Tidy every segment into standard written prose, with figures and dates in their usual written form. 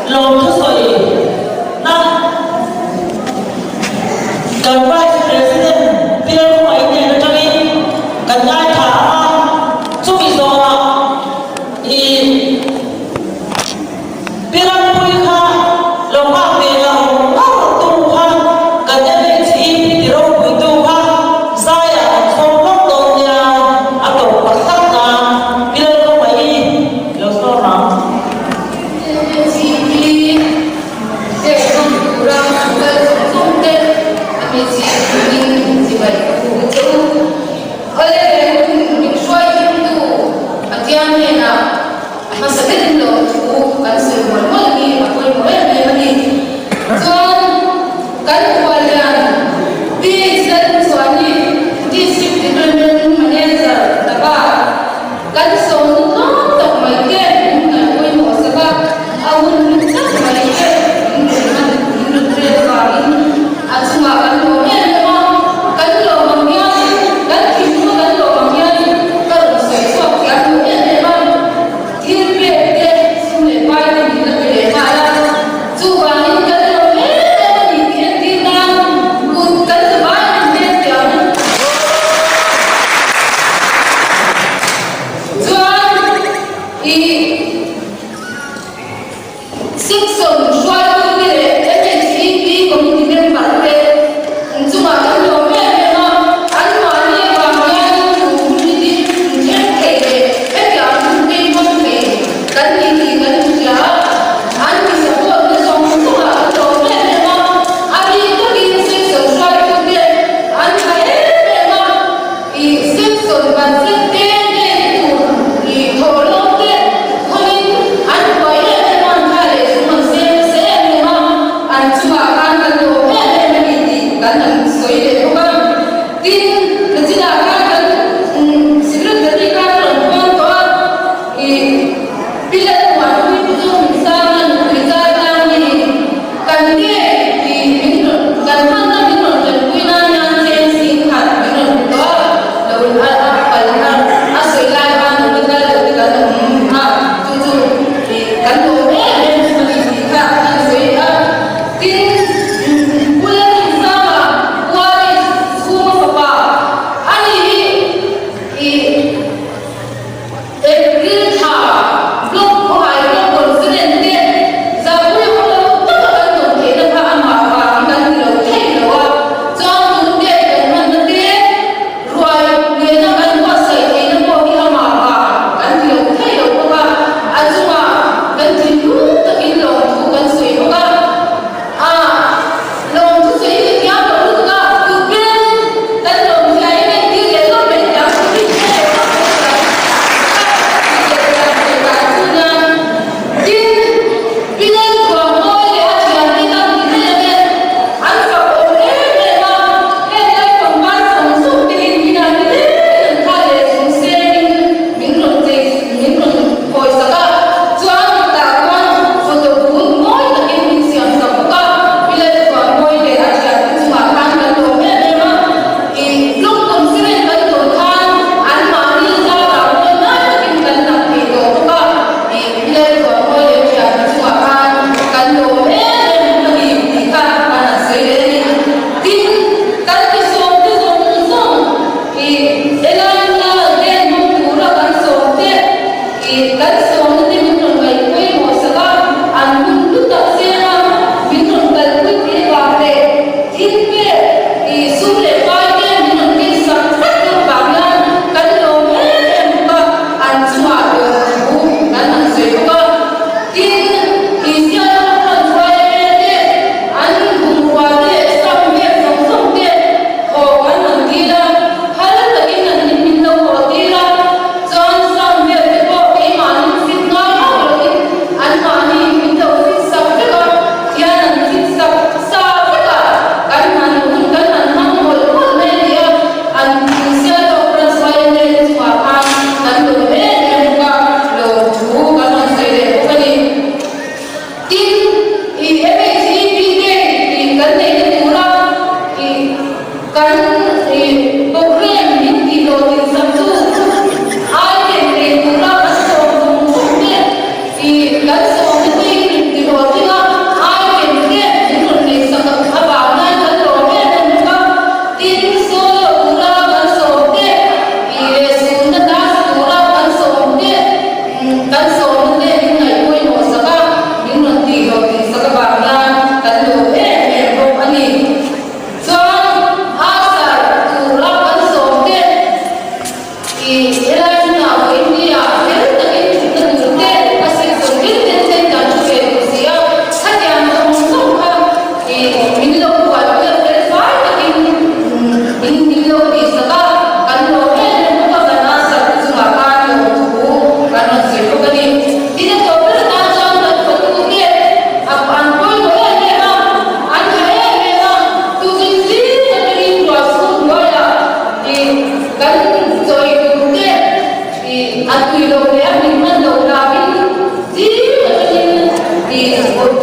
Lawmthusawi na kan Vice President Pi Lalkhuma hnen atangin kan ngaithla ang a, chumi zawhah i Pi Rampuii kha lo nghak ve lo ngar tu kha kan MHEP ti ropuitu kha zaiah kan sawm hlawk dawn nia a tawp tak tak nan Pi Lalkhuma i lo sawm ang. MHEP serhawm tura an kal zawng zawng te a MHEP in chibai ka buk a che u. Awle hun min hruai himtu Pathian hnenah a hmasa berin loh thu kan sawi mual mual hi a pawimawh em em a ni. Chuan kan khuallian Pi Lalchuani District Development Manager Daba kan sawmna tlawm tak mai te min ngaih pawimawh sak a, a hun hlu tak mai te min rawn hman min rawn pek avangin a chungah kan lawm em em a, kan lawm ang hianin kan thinlung kan lawm ang hianin ka rawn sawi chhuak thiam lo em em a, thil pek te sum leh pai te min la.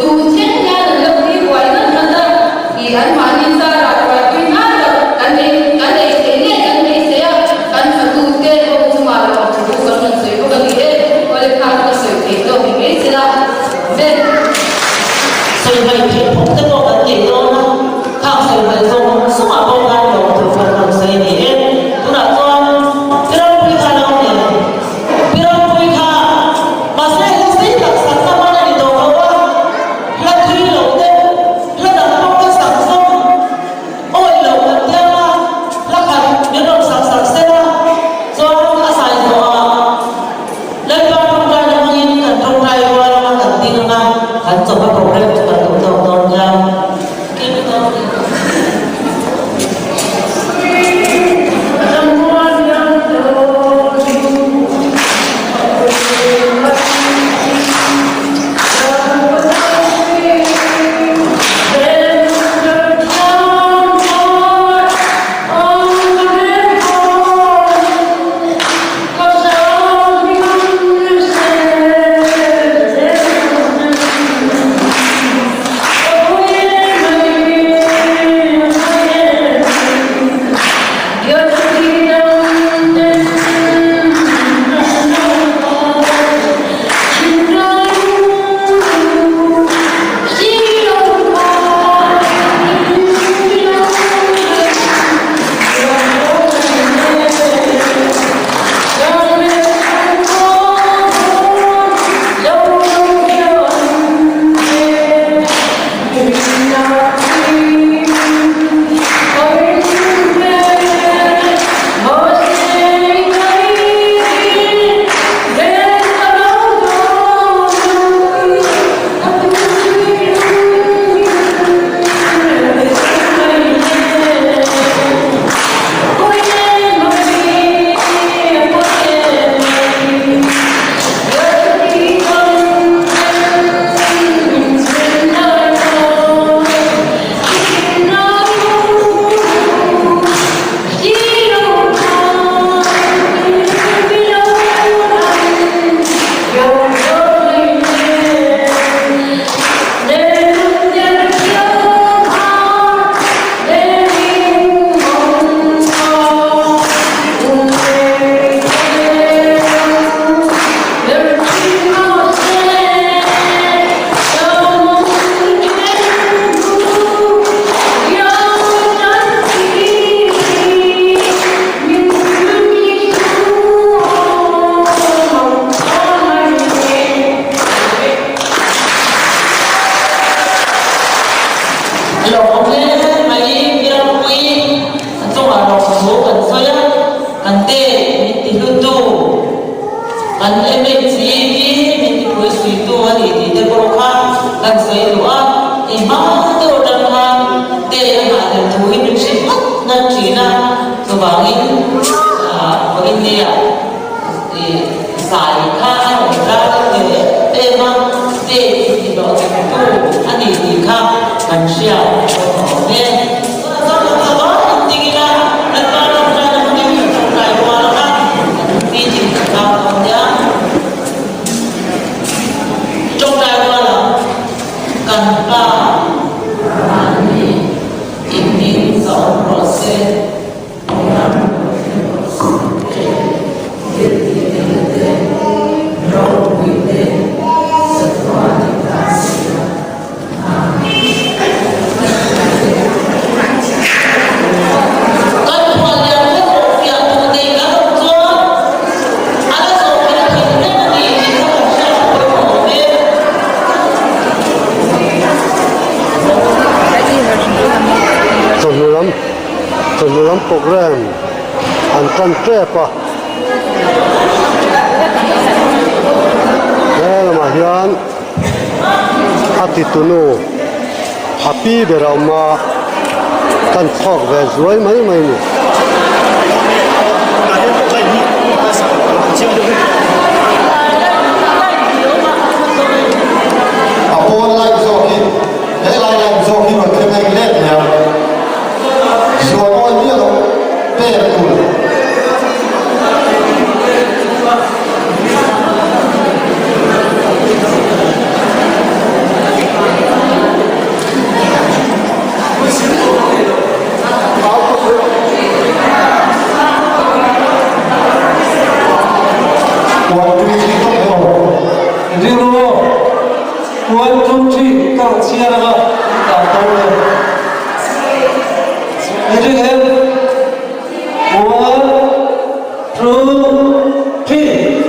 tun thleng hian an lo ti buai ngat ngat a, ih anmahni zarah ruaipui hna tak kan nei kan ei theih ngei kan beisei a, kan fatute pawh chungah lawmthu kan rawn sawi bawk a ni e, awle kha ka sawi thei tawk ni mai sela. Amen. Sawi hmaih theih phawk te pawh kan nei dawn a, khang sawi hmaih zawng zawngah pawh khan lawmthu kan rawn sawi a ni e. Tunah chuan Pirampuii kha lo ni. Pirampuii kha mahse hla sei tak sakna hman a ni tawh lo a, hla thui lo deuh, hla dang pawh ka sak zawng awih loh kan tiang a, hla khat min rawn sak sak sela chuan a zai zawh ah Lalpa tawngtaina hmangin kan tawngtai rual anga kan ding anga kan chawpa program chu kan duh tawk dawn nia. Kim dawn ni. Lawm hle mai Pirampuii a chungah lawmthu kan sawi a, kan te min ti hlutu, kan MHE hi min ti phuisuitu a ni tih te pawh kha kan sawi duh a, i hma deuh atang khan te a nghah tel thu hi min hrilh ngat ngat thin a, chuvangin vawiin nia i zai kha a rawn ral deuh em em a, te i hlawhtling tu a ni tih kha kan hria pawimawh awm e. Tunah chuan kan zavai in ding ila, Lalpa tawngtaina hmangin kan tawngtai rual ang a, kan meeting kan kal dawn nia. Tawngtai rual ang, Kan Pa, mahni i hming zawm rawh se. Kan khuallian kha zawhfiah duh nei kan awm chuan a la zawhfiah thei reng a ni tih kha kan hriat a pawimawh awm e. Chawhnu lam chawhnu lam program an tan tep a he lamah hian a titunu a pi ber a awm a kan chhawk ve zuai mai mai a ni. A pawn light zawk hi he lai light zawk hi rawn thleng eng let leh a zuan awi miah loh pek tur. ka rawn chhiar anga in tlan dawn nia. I ring em? One, two, three.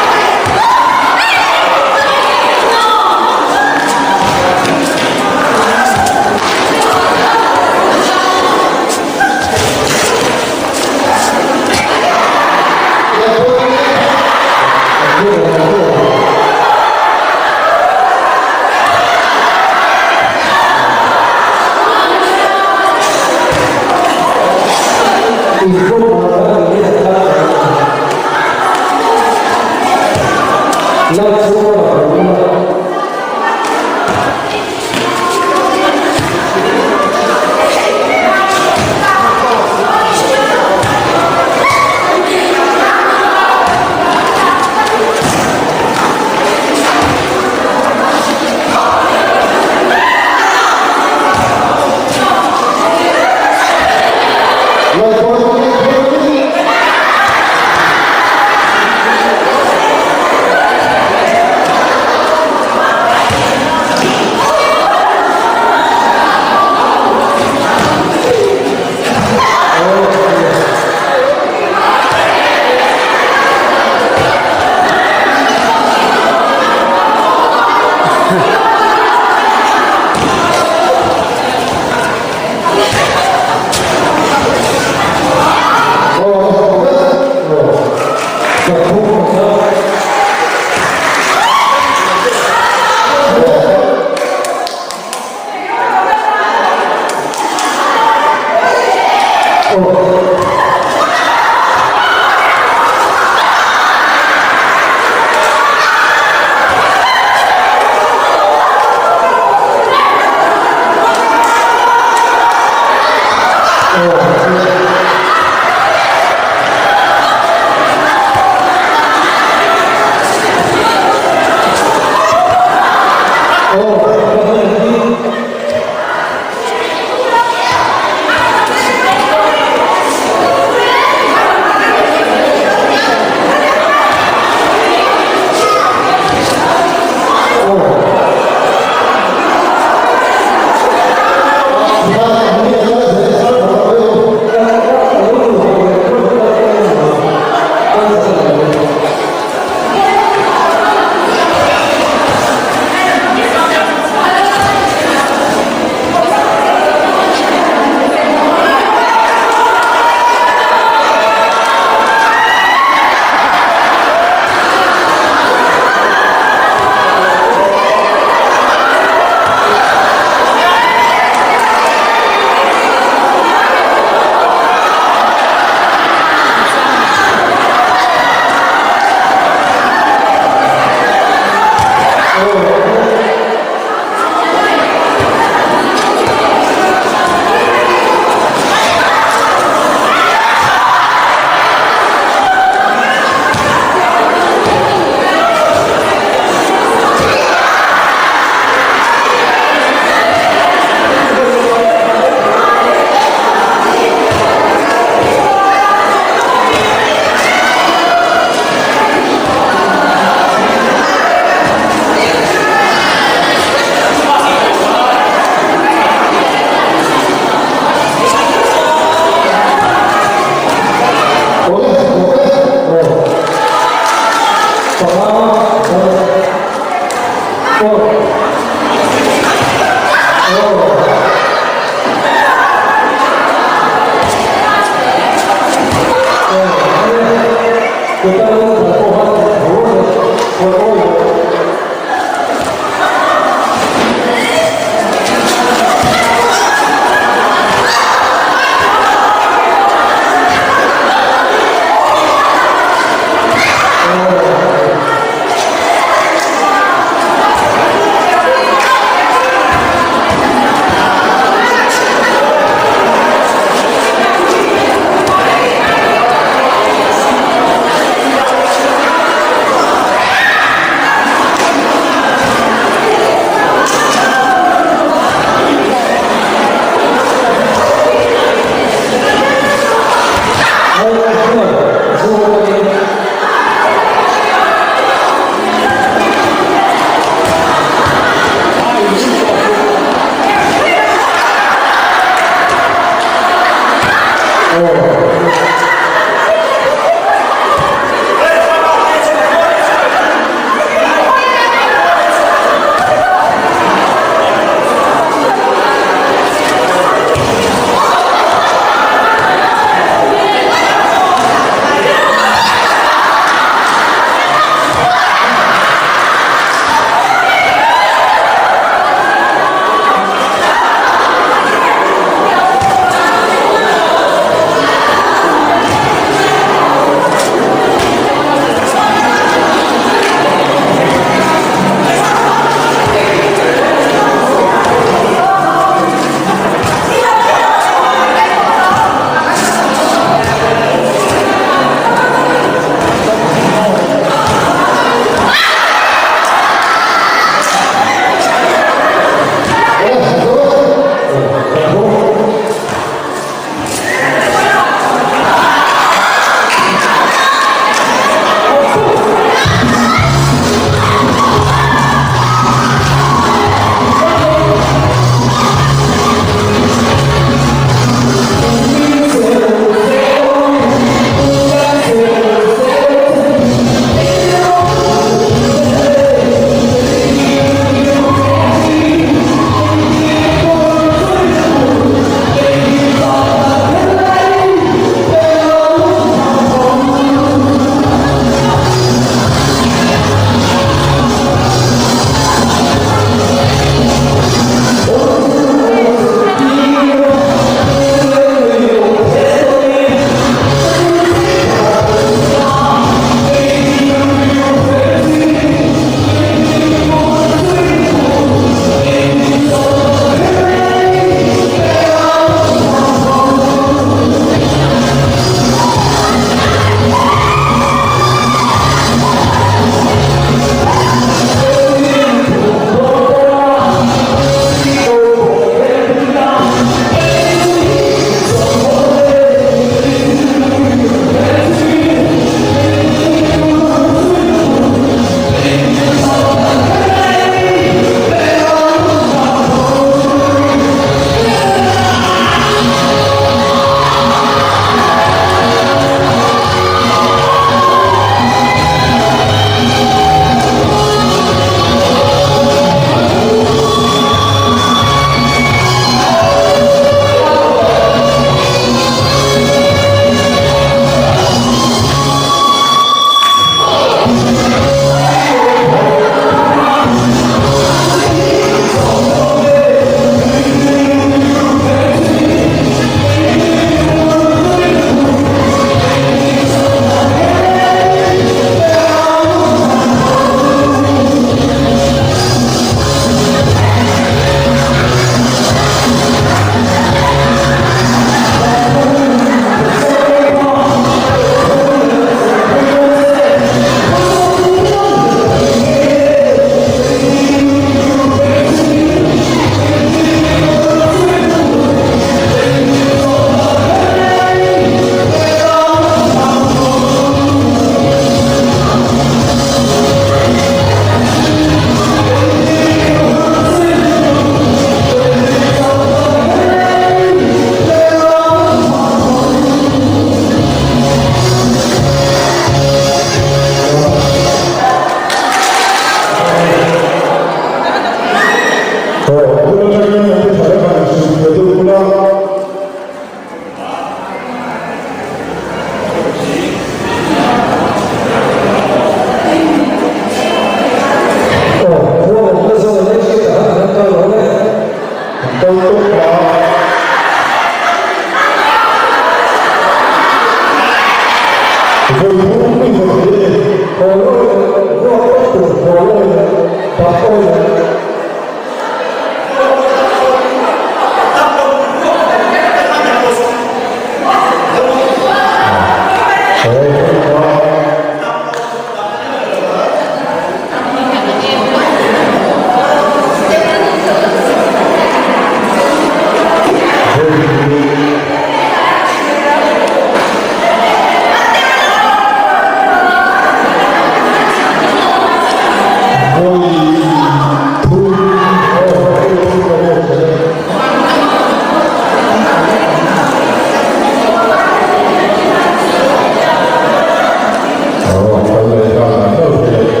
Kan leh nghal ang deuh hi le.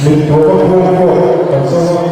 Mit tawpa khuang pawh kan zo a.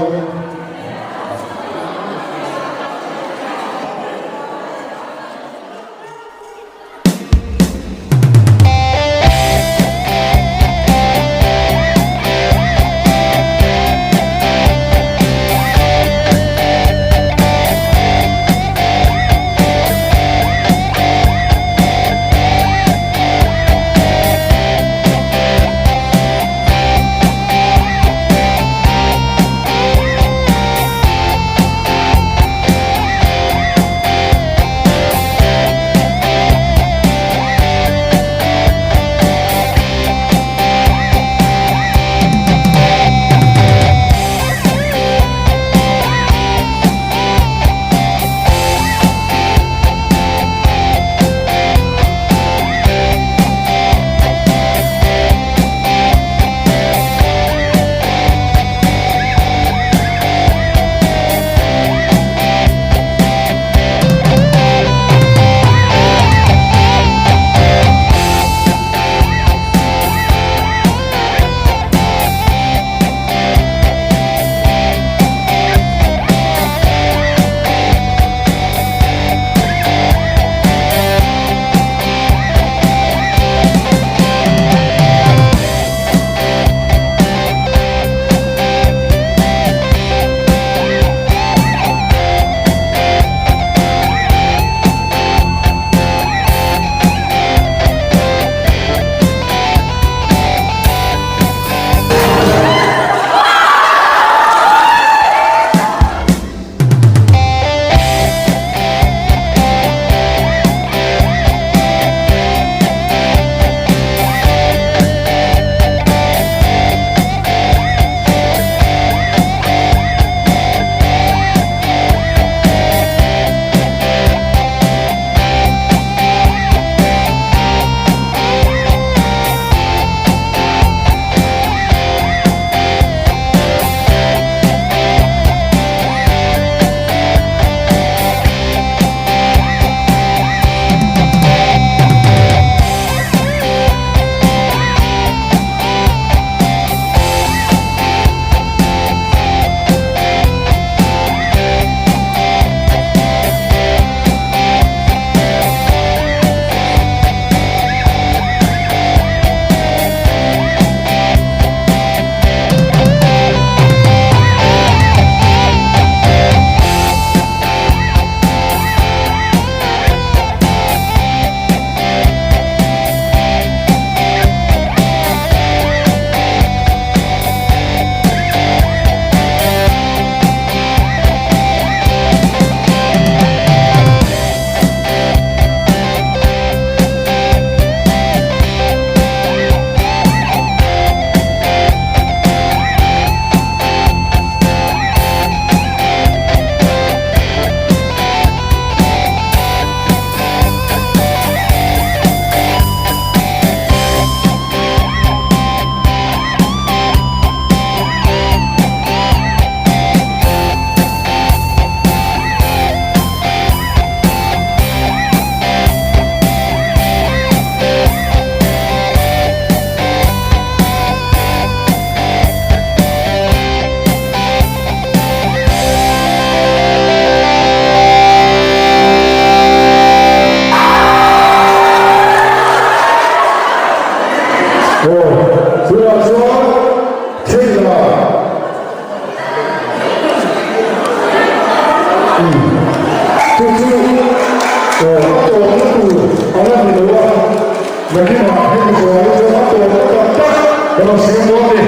Aw, tunah chuan Theila umm chu chu aw a tawpna tur a la ni lo a, nakinah hemi zawhah hi chuan a tawpna tak tak kan lo siam dawn a ni.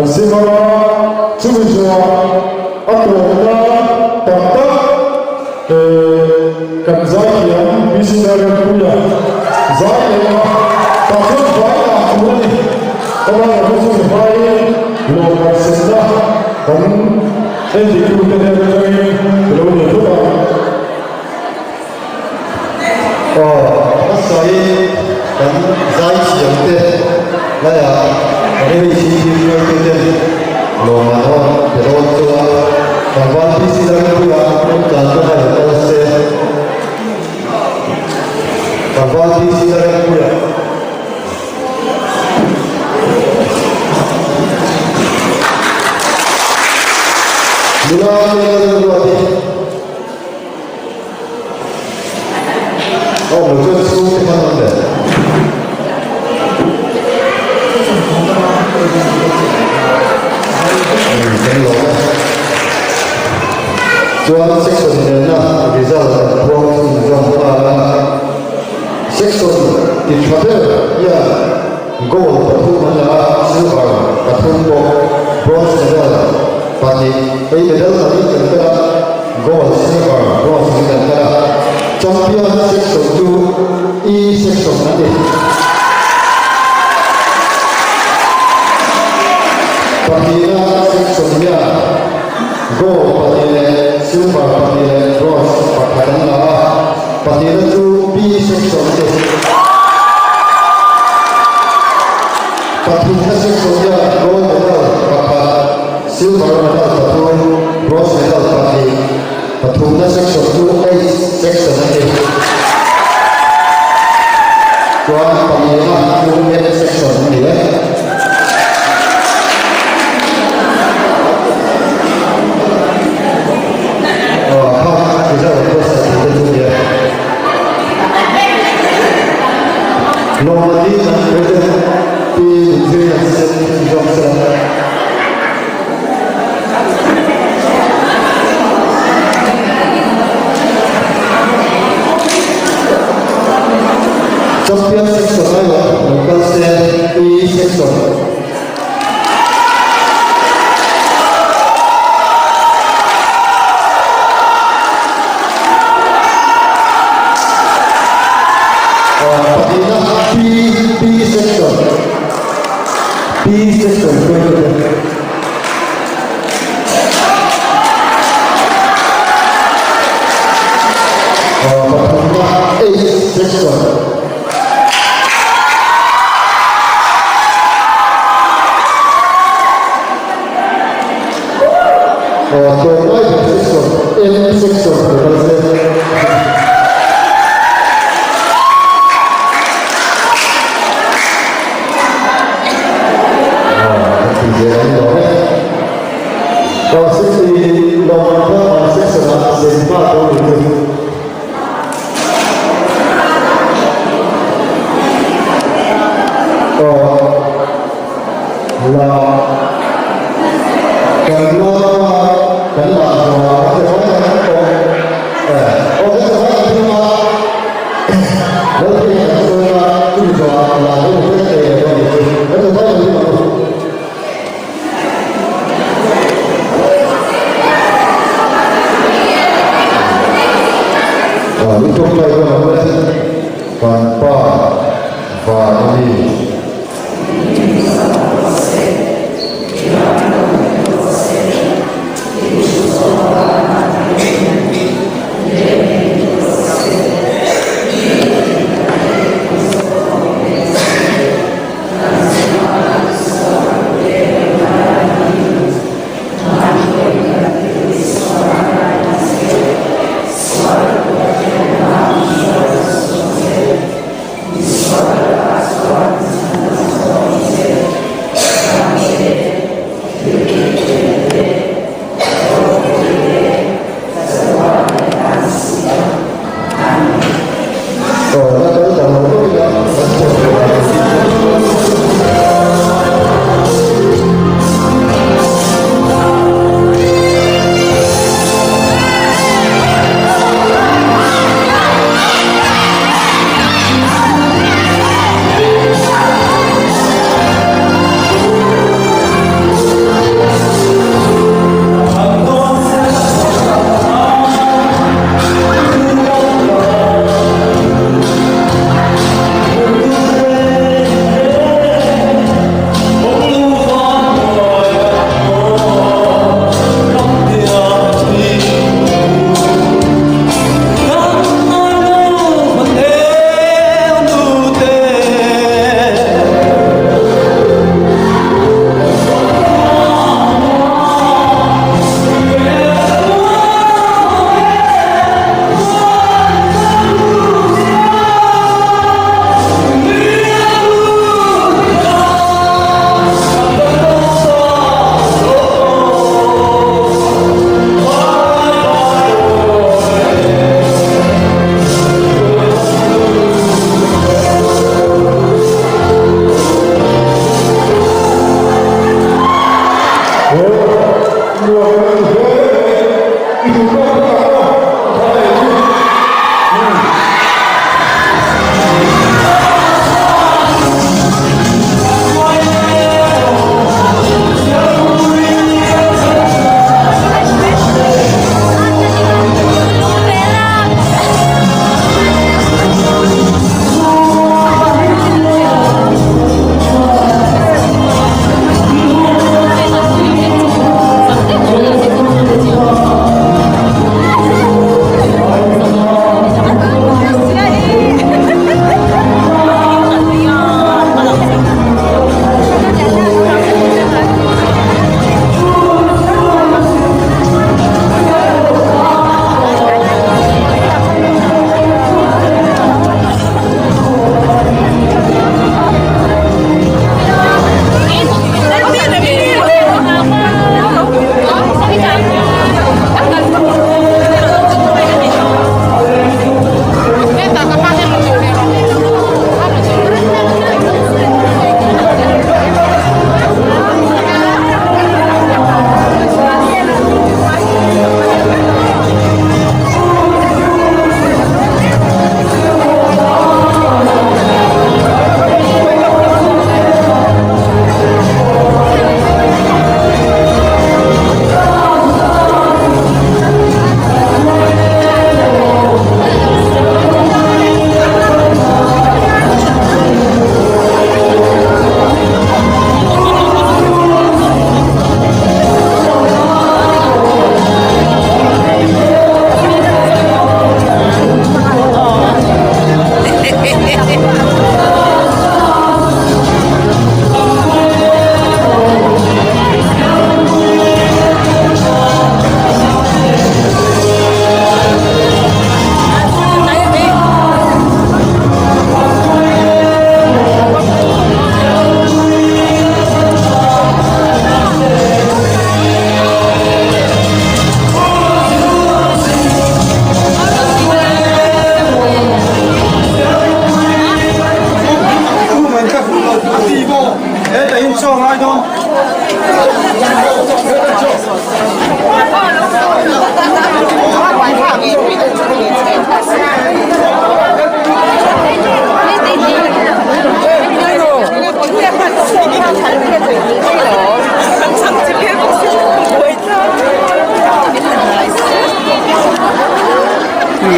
Kan sim anga chumi zawhah a tawpna tak tak kan zaithiam PC Lalrempuia zai leh a tah chuan vai lah tur a ni. Amah erawh chu mi hmaiin lawmman senna kan endiktute hnen atangin ka lo nei phawt ang. Aw, hmasai kan zaithiam te laiah MHC hruaitu ten lawmman ho an pe dawn chuan tlangval PC Lalpuia rawng tlan te kha lo kal se. Tlangval PC Lalpuia. Nula Lalruati. Aw mo chuan chhung te khan awm le. Kan lawm e. Chuan section nena result kan puang chhunzawm nghal a. Section ti tha ber hian gold pathum an la a, silver pathum bawk, bronze medal pahnih, hei medal pahnih kan kal a, gold, silver, bronze in kan kal a. Champion section chu E section an ni. Pahnihna section hian gold pahnih leh silver pahnih leh bronze pakhat an la a, pahnihna chu B section a ni. Pathumna section hian gold medal pakhat, silver medal pathum, bronze medal pahnih, pathumna section chu H section a ni. Chuan pahnihna chu M section a ni e. Lawmani kan President Pi Nunzui an sen zawk sela. Champion section aiawh lo kal se Pi section. Pahnihna P P section P section hruaitute. Pathumna H section. Tlawmngai ber section M section lo kal se. Kan ti zel ang lo e. Lawmman kha section ah sem nghal dawn ni chu. La kan la kan la zawh a kan vai kan awm aw kan vai kan thim a lo thei kan sawi a chumi zawh ah la lo vek thei lo a ni chu kan vai kan thim ang u.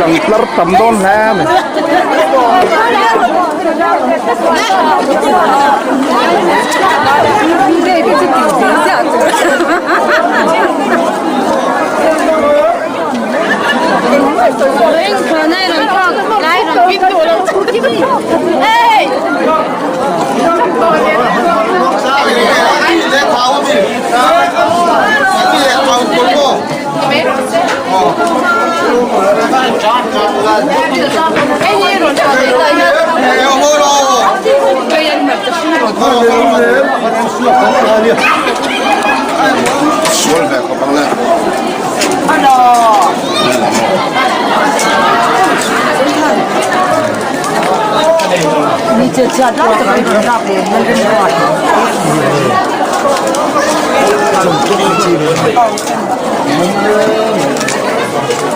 Lang tlar tam dawn hle mai.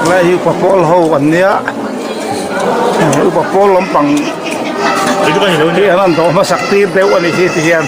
Lai hi upa pawl ho an nia upa pawl lampang hi an rawn dawh hmasak tir deuh a ni hi ti hian.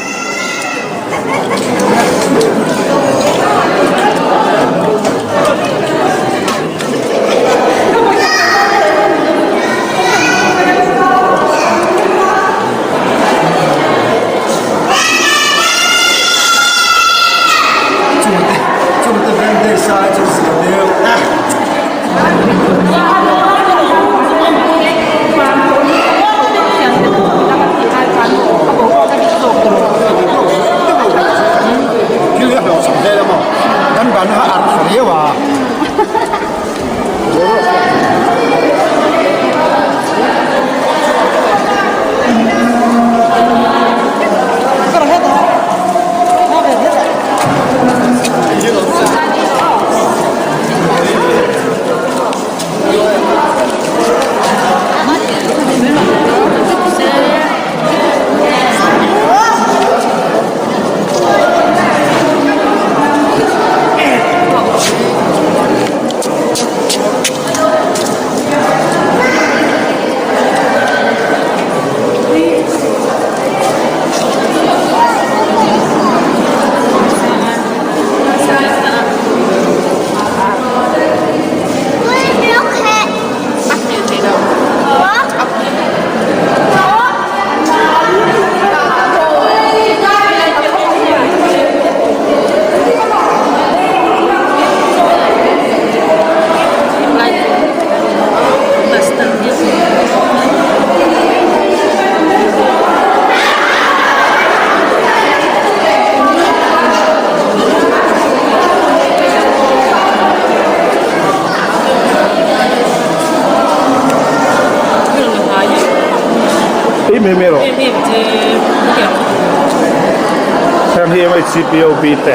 Heng hi MHCPOB te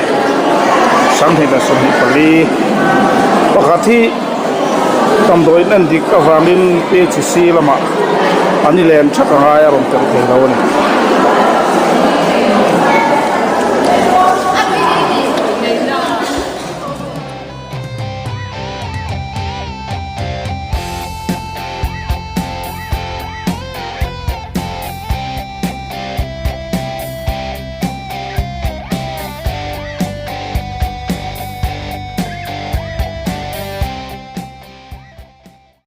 2024 pakhat hi damdawiin en dik avangin PHC lamah an i len thak a ngai a rawn tel thei lo a ni.